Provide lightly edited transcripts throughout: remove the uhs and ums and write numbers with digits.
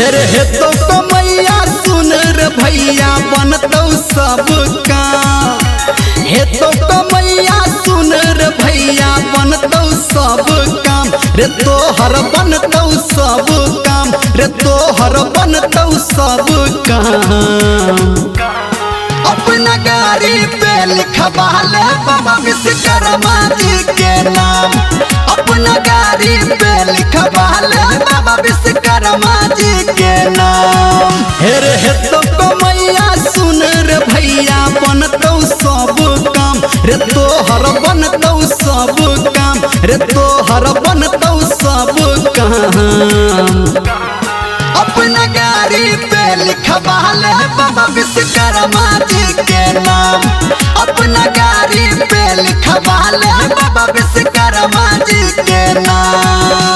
हे रे हे तो कमैया सुन रे भैया बनतौ सब काम। हे तो कमैया सुन रे भैया बनतौ सब काम। रे तोहर बनतौ सब काम। रे तोहर बनतौ सब काम। अपना गाड़ी पे लिखवा ले बाबा विश्वकर्मा जी के नाम। अपना गाड़ी पे लिखवा ले बाबा विश्वकर्मा जी के नाम। हे रे हे तो कमैया सुन रे भैया बनतौ सब काम। रे तोहर बनतौ सब काम। रे तोहर बनतौ सब काम। अपना गाड़ी पे लिखवा ले बाबा विश्वकर्मा जी के नाम। अपना गाड़ी पे लिखवा ले बाबा विश्वकर्मा जी के नाम।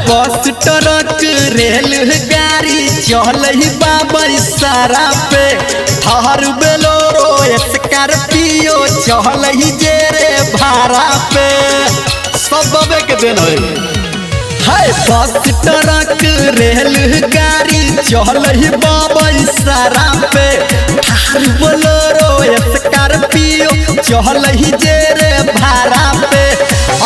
बस ट्रक रेल गाड़ी चल बाबा सारा पे। थार बेलोरो स्कॉर्पियो चल जे रे भाड़ा पे। सब बाबे के देन है। बस ट्रक रेल गाड़ी चल बाबा सारा पे। थार बोलेरो स्कॉर्पियो चल जे रे भाड़ा पे।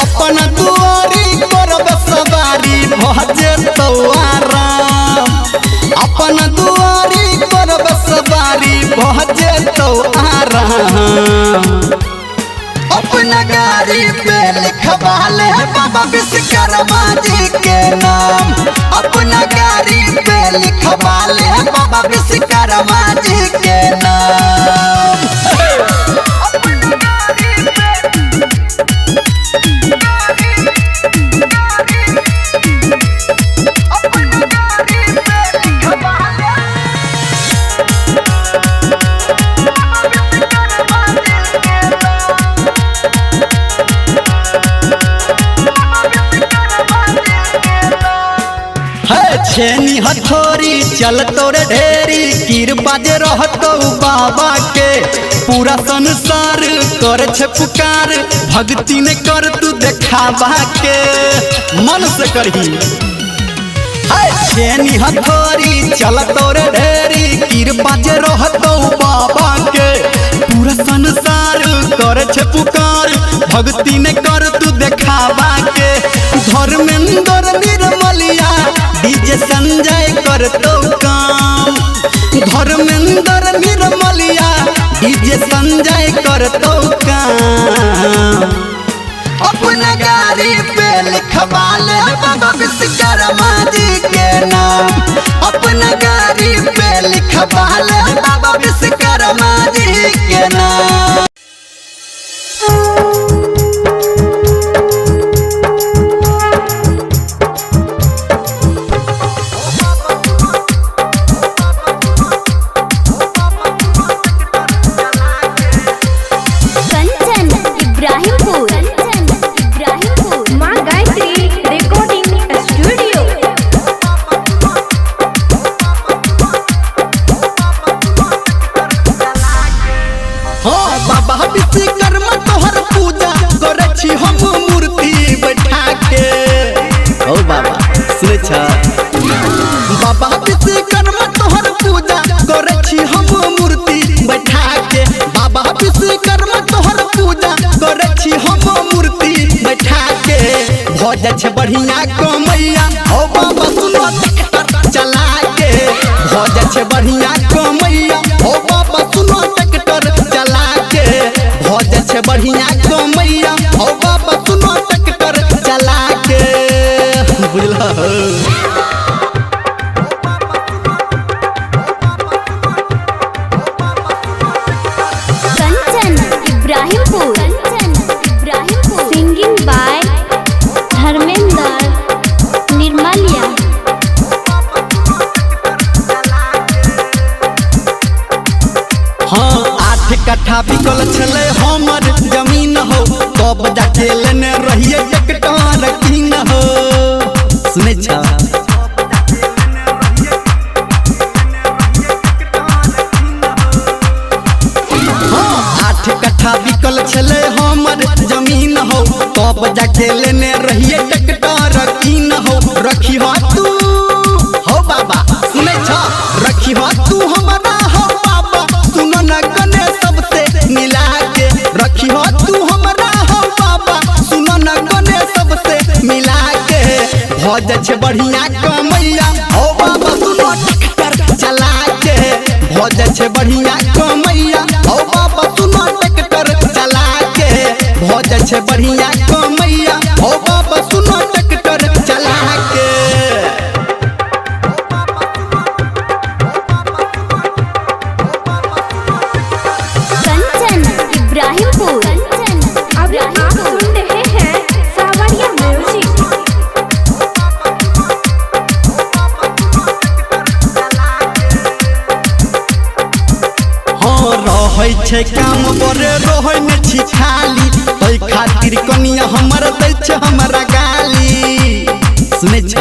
अपन दुआरी करब सवारी भजे तो आराम। अपन दुआरी करब सवारी भजे तो आराम। अपना गाड़ी पे लिखवा ले बाबा विश्वकर्मा जी के नाम। अपना गाड़ी पे लिखवा ले बाबा विश्वकर्मा जी के नाम। छेनी हथौड़ी चल तोरे ढेरी कृपा जे रहतौ बाबा के। पूरा संसार कर छे पुकार भक्ति ने कर तू देखावा के। मन से करही। छेनी हथौड़ी चल तोरे ढेरी कृपा जे रहतौ बाबा के। पूरा संसार कर छे पुकार भक्ति ने कर तू देखावा के। धर्मेंद्र निर्मलिया डीजे संजय करतो काम। धर्मेंद्र निर्मलिया डीजे संजय करतो काम। अपना गाड़ी पे लिखवा ले बाबा विश्वकर्मा जी के नाम। अपना गाड़ी पे लिखवा ले बाबा विश्वकर्मा जी के नाम। बाबा विश्वकर्मा तोहर पूजा करे छी हम मूर्ति बैठा के। बाबा विश्वकर्मा तोहर पूजा करे छी हम मूर्ति बैठा के। भ जाइ छै बढ़िया कमैया हो बाबा सुनो ट्रैक्टर चला के। भ जाइ छै बढ़िया कमैया हो बाबा सुनो ट्रैक्टर चला के। भ जाइ छै बढ़िया कमैया हो बाबा सुनो ट्रैक्टर चला के। बुझल। Singing by Dharmendra Nirmaliya. हाँ 8 कट्ठा कट्ठा बिकल छलै हमर जमीन हो, तब जाके लेने रहिए ट्रैक्टर कीन हो। सुनै छ आठ कट्ठा बिकल छलै हमर जमीन हो, तब जाके लेने रहिए ट्रैक्टर कीन हो। रखी हो तू हो बाबा, सुनै छ रखी हो तू हमरा हो बाबा, सुन न कने सबसे मिला के। रखी हो तू हमरा हो बाबा, सुन न कने सबसे मिला के। भ जाइ छै बढ़िया कमैया हो बाबा सुनो ट्रैक्टर चला के। भ जाइ छै बढ़िया कमैया हो बाबा सुनो ट्रैक्टर चला के। भ जाइ छै बढ़िया कमैया हो बाबा सुनो ट्रैक्टर चला के। कंचन इब्राहिमपुर। अभी आप सुन रहे हैं सावरिया म्यूजिक। हाँ रहै छै काम बड़े रहै ने छी खाली, तै खातिर कनिया हमर दै छै हमरा गाली। सुनै छ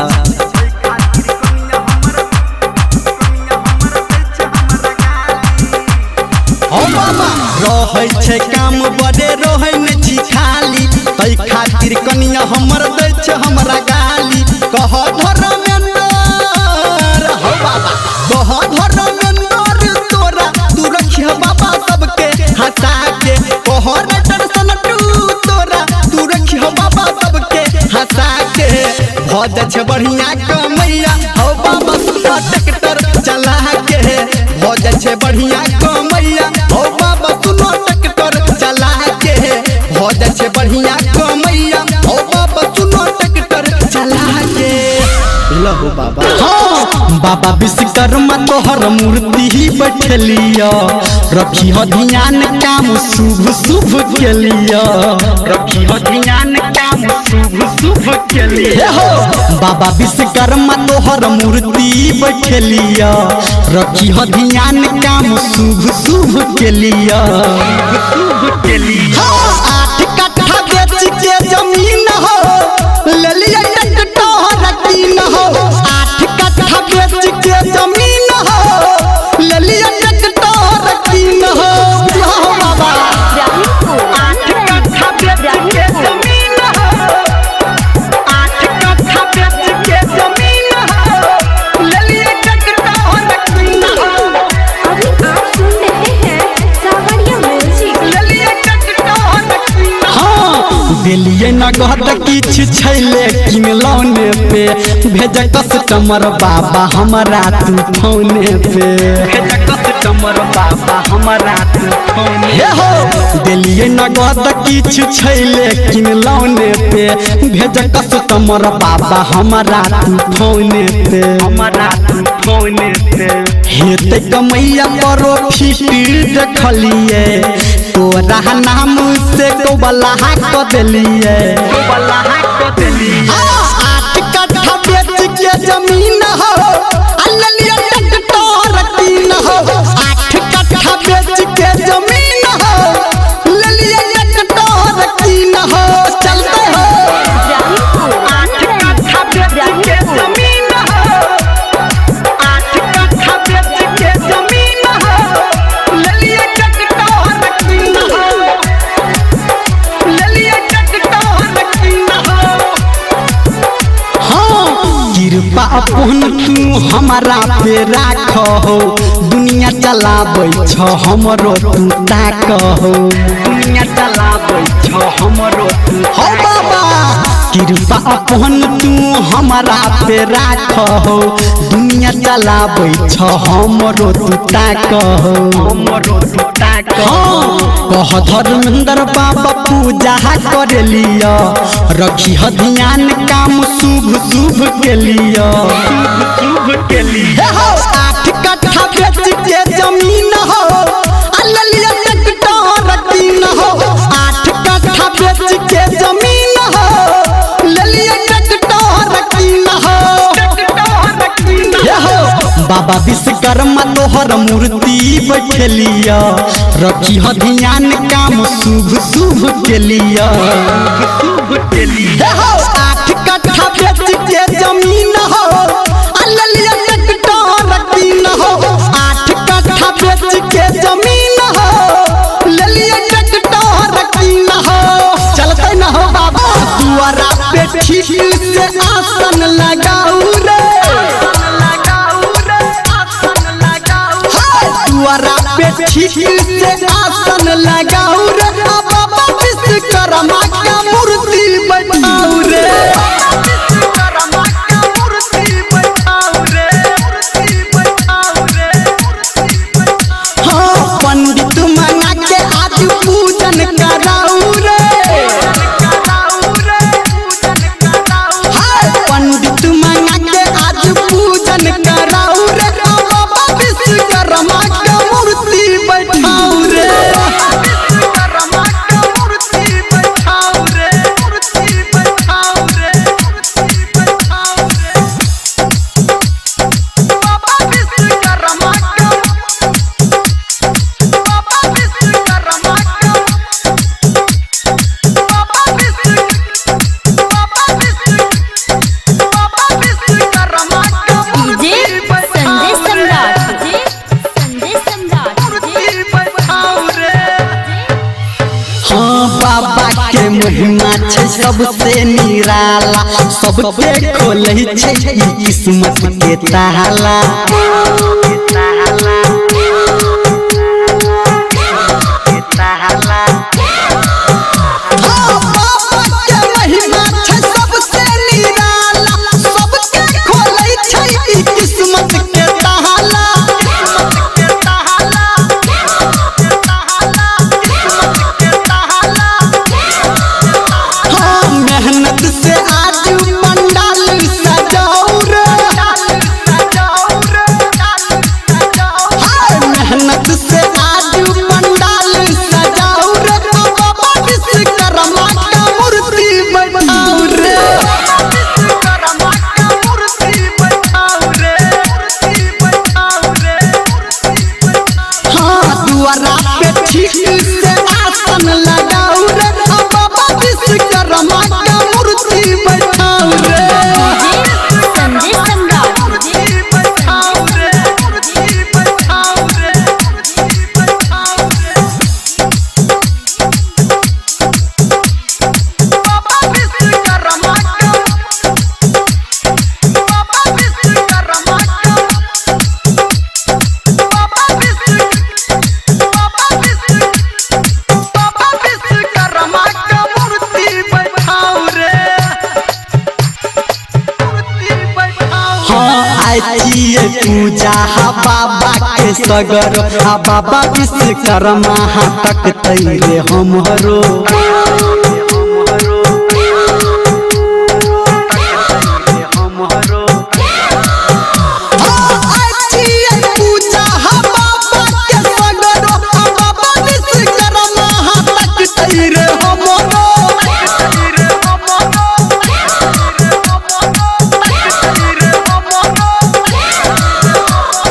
हो बाबा, रहै छै काम बड़े रहै ने छी खाली, तै खातिर कनिया हमर दै छै हमरा गाली। कह धर्मेंद्र हो बाबा, कह धर्मेंद्र तोरा तू रखिह बाबा सबके हंसा के। कह दर्शन तू तोरा तू रखिह बाबा सबके हंसा के। भ जाइ छै बढ़िया कमैया हो बाबा सुनो ट्रैक्टर चला के। भ जाइ छै बढ़िया कमैया हो बाबा सुनो ट्रैक्टर चला के। भ जाइ छै बढ़िया कमैया हो बाबा सुनो ट्रैक्टर चला के। लहो बाबा। हाँ बाबा विश्वकर्मा तोहर मूर्ति ही बैठलिया, रखी हो ध्यान काम शुभ शुभ के लिया। रखी हो ध्यान काम शुभ शुभ के लिए हो बाबा विश्वकर्मा तोहर मूर्ति बैठलिया, रखी हो ध्यान काम शुभ शुभ के लिया। शुभ के लिए। आठ कट्ठा बेच के जमीन हो ले लिया ट्रैक्टर कीन हो। आठ कट्ठा बेच के जमीन हो ले लिया ट्रैक्टर कीन हो। हो बाबा आठ कट्ठा बेच के जमीन हो, आठ कट्ठा बेच के जमीन हो ले लिया ट्रैक्टर कीन हो। अभी आप सुन रहे हैं सावरिया म्यूजिक। हाँ दिलिये नगद किछु छै लेकिन लोने पे, भेज कस्टमर बाबा हमरा तू फोने पे। भेज कस्टमर बाबा हमरा तू फोने हे हो। दिलिये नगद किछु छै लेकिन लोने पे, भेज कस्टमर बाबा हमरा तू फोने पे। हमरा तू फोने पे। हेतै कमैया प्रॉफिट देखलिए, तोरा नाम से कोबला क देलिए। आठ कट्ठा बेच के जमीन हो आ लेलिए ट्रैक्टर कीन हो। आठ कट्ठा बेच के जमीन हो लेलिए ट्रैक्टर कीन हो। चलते हो। आठ कट्ठा बेच के जमीन हो, आठ कट्ठा बेच के जमीन हो लेलिए ट्रैक्टर कीन हो। लेलिए ट्रैक्टर कीन हो। हाँ कृपा अपन तू हमारा पे राख हो, दुनिया चलाबै छ हमरो तू ताक हो। दुनिया चलाबै छ हमरो तू हो बाबा। कृपा अपन तू हमारा पे राख हो, दुनिया चलाबै छ हमरो तू ताक हो। हमरो तू ताक हो। कह धर्मेंद्र बाबा पूजा कर लिया, रखी ह ध्यान काम शुभ शुभ के लिया। शुभ के लिए। आठ कट्ठा बेच के जमीन हो आ लेलिए ट्रैक्टर कीन हो। आठ कट्ठा बेच के जमीन हो लेलिए ट्रैक्टर कीन हो। बाबा विश्वकर्मा तोहर मूर्ति बैठलिया, रखी ह ध्यान काम शुभ शुभ के लिया। हे हो, 8 कट्ठा बेच के जमीन हो, आ ललिया ट्रैक्टर कीन हो। 8 कट्ठा बेच के जमीन हो, ललिया ट्रैक्टर कीन हो। चलते न हो बाबा, दुआरा पे ठीक से आसन लगाऊ रे। हाय, दुआरा पे ठीक से आसन लगाऊ रे, आ बाबा विश्वकर्मा का मूर्ति बैठाऊ रे। हाँ, पंडित मना के आज पूजन कराऊ रे। हाय, पंडित मना के आज पूजन कराऊ रे, आ बाबा विश्वकर्मा का मूर्ति बैठाऊ रे। डीजे संजय सम्राट, डीजे संजय सम्राट। हाँ, बाबा के महिमा छै सबसे निराला, सबके खोलै छै ई किस्मत के ताला। हाँ, बाबा के महिमा छै सबसे निराला, सबके खोलै छै ई किस्मत के ताला। हाँ, मेहनत से आज पंडाल सजाऊ रे। हाँ, मेहनत से आज पंडाल सजाऊ रे, आ बाबा विश्वकर्मा का मूर्ति बैठाऊ रे। हाँ, दुआरा पे ठीक से आसन लगाऊ रे, आ बाबा विश्वकर्मा का मूर्ति बैठाऊ रे। डीजे संजय सम्राट, डीजे हाँ, आइ छियै पूजा हा बाबा के सगर, आ बाबा विश्वकर्मा हा तकतै रे हमरो। हाँ, आइ छियै पूजा हा बाबा के सगर, आ बाबा विश्वकर्मा हा तकतै रे हमरो।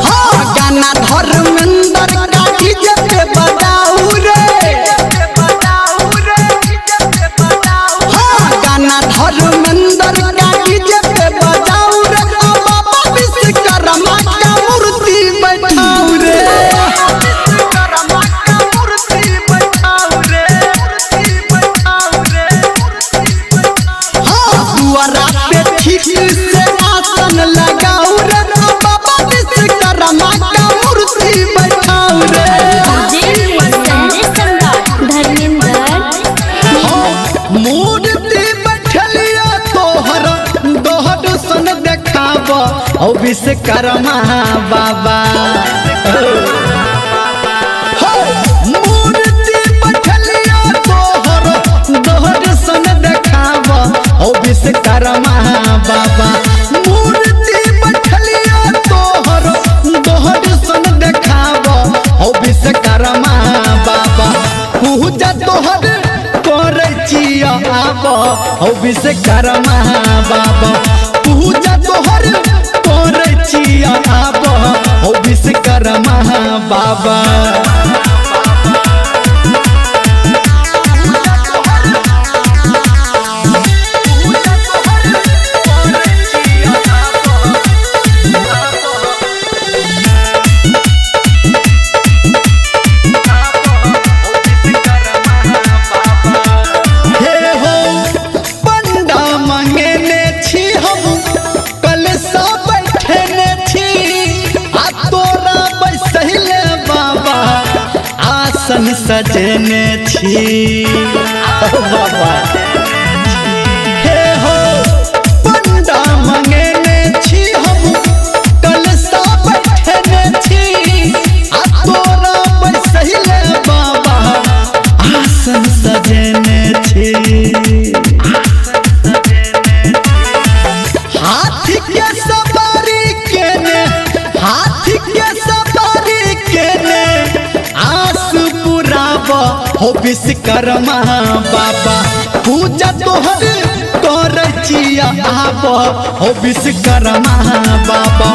हाँ, गाना धर्मेंद्र का डीजे पे बजाऊ रे। हाँ, गाना धर्मेंद्र का डीजे पे बजाऊ रे, आ बाबा विश्वकर्मा का मूर्ति बैठाऊ रे। हाँ, दुआरा पे ठीक से आसन लगाऊ रे, आ बाबा विश्वकर्मा का मूर्ति बैठाऊ रे। डीजे संजय सम्राट, धर्मेंद्र। मूर्ति बैठलिया तोहर दोहर सन देखाब औ विश्वकर्मा बाबा। हो, मूर्ति बैठलिया तोहर दोहर सन देखाब औ विश्वकर्मा बाबा। मूर्ति बैठलिया तोहर दोहर सन देखाब औ विश्वकर्मा बाबा। पूजा तोहर करै छियै आब हौ विश्वकर्मा बाबा। पूजा तोहर करै छिया आब हो विश्वकर्मा बाबा। हे हो पंडा मंगेने छी हम कलशा बैठेने छी आ तोरा बैसैले बाबा आसन सजेने छी ओ बाबा। हे हो पंडा मंगेने छी हम कलशा बैठेने छी आ तोरा बैसैले बाबा आसन सजेने छी। हाथी के सवारी केने हाथी के सवारी केने आस पुराब हो विश्वकर्मा बाबा पूजा तोहर करै छिया आब हो विश्वकर्मा बाबा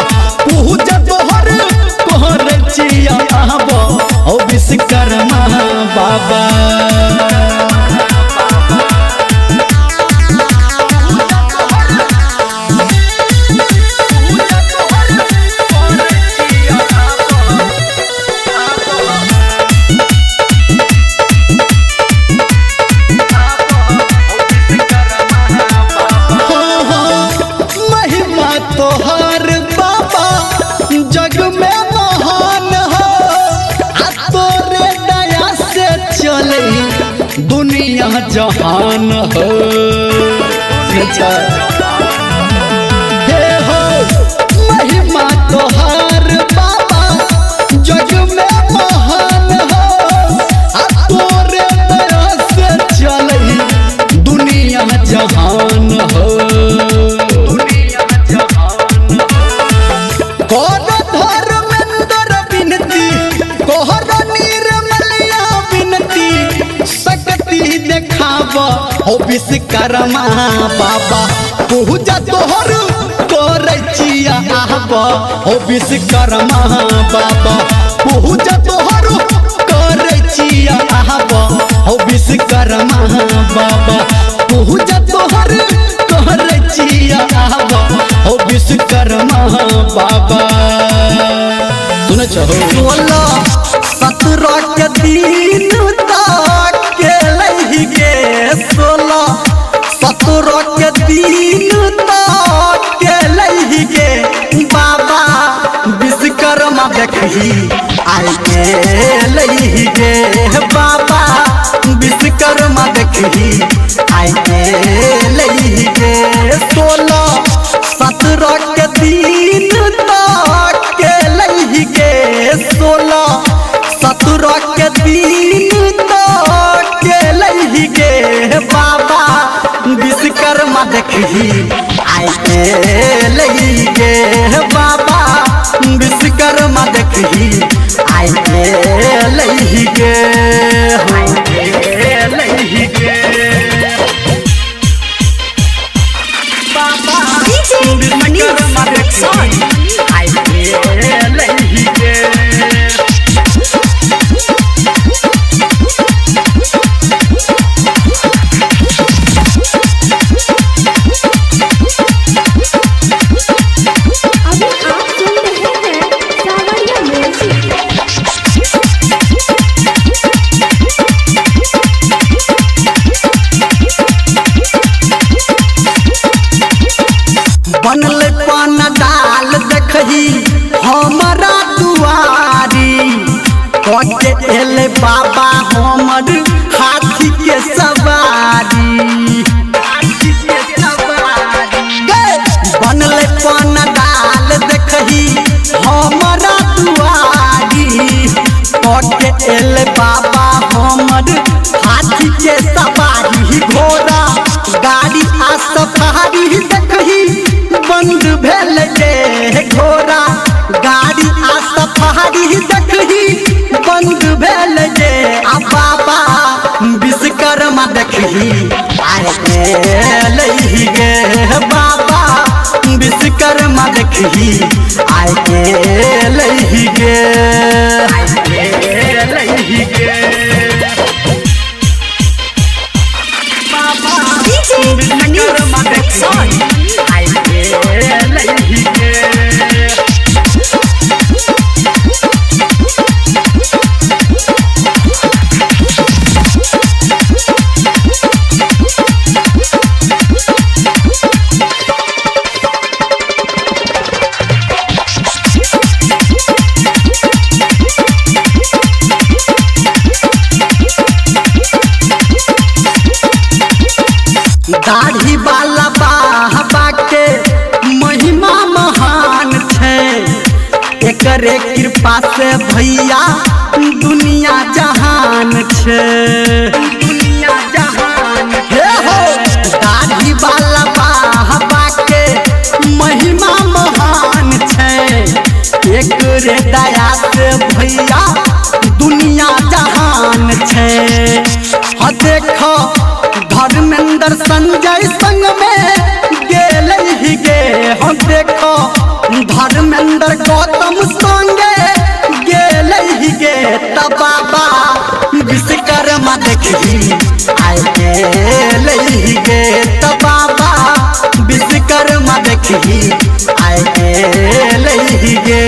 पूजा तोहर करै छिया आब हो विश्वकर्मा बाबा। हो हो महिमा तोहार बाबा जग में महान हो आ तोरे दया से चले दुनिया जहान हो। हे हो महिमा तोहार बाबा जग में महान हो आ तोरे दया से चले दुनिया जहान हो। कर धर्मेंद्र विनती कोहर निर्मलिया विनती शक्ति देखाब हो विश्वकर्मा बाबा पूजा तोहर करै छिया आब हो विश्वकर्मा बाबा पूजा तोहर करै छिया आब हो विश्वकर्मा बाबा पूजा तोहर करै छिया आब हो विश्वकर्मा बाबा। सुनै छहो 16 17 के दिन तक के गे 16 17 के दिन तक के गे बाबा विश्वकर्मा देखही आइ गेलही गे बाबा विश्वकर्मा देखही आइ गेलही गे 16 17 के दिन तक के गे 16 17 के दिन तक के गे बाबा विश्वकर्मा देखही आइ गेलही गे बाबा विश्वकर्मा देखही आइ गेलही गे हो गेलही गे बाबा विश्वकर्मा देखही आइ गेलही गे। अभी आप सुन रहे हैं सावरिया म्यूजिक। बनल पान डाल देखही हमारा दुआरी कटे एले बाबा हमर हाथी के सवारी हाथी के सवारी गे। बनल पान डाल देखही हमारा दुआरी कटे एले बाबा हमर हाथी के सवारी घोड़ा गाड़ी आ सफारी देखही बंद भेल गे घोड़ा गाड़ी आ सफारी देखही बंद भेल गे आ बाबा विश्वकर्मा देखही आइ गेलही गे बाबा विश्वकर्मा विश्वकर्मा देखही आय के लही गे, आय के लही गे। DJ Manish Raxaul. आय के लही गे। दाढ़ी वाला बाबा के महिमा महान छै, एकरे कृपा से भैया दुनिया जहान छै, दुनिया जहान हे हो। दाढ़ी वाला बाबा के महिमा महान छै, एकरे दया से भैया दुनिया जहान छै। हाँ देखो धर्मेंद्र संजय संग में गेल ही गे, हम देखो धर्मेंद्र गौतम संगे गेल ही गे। तब बाबा विश्वकर्मा देखही आय गेल ही गे, तब बाबा विश्वकर्मा देखही आय गेल ही गे।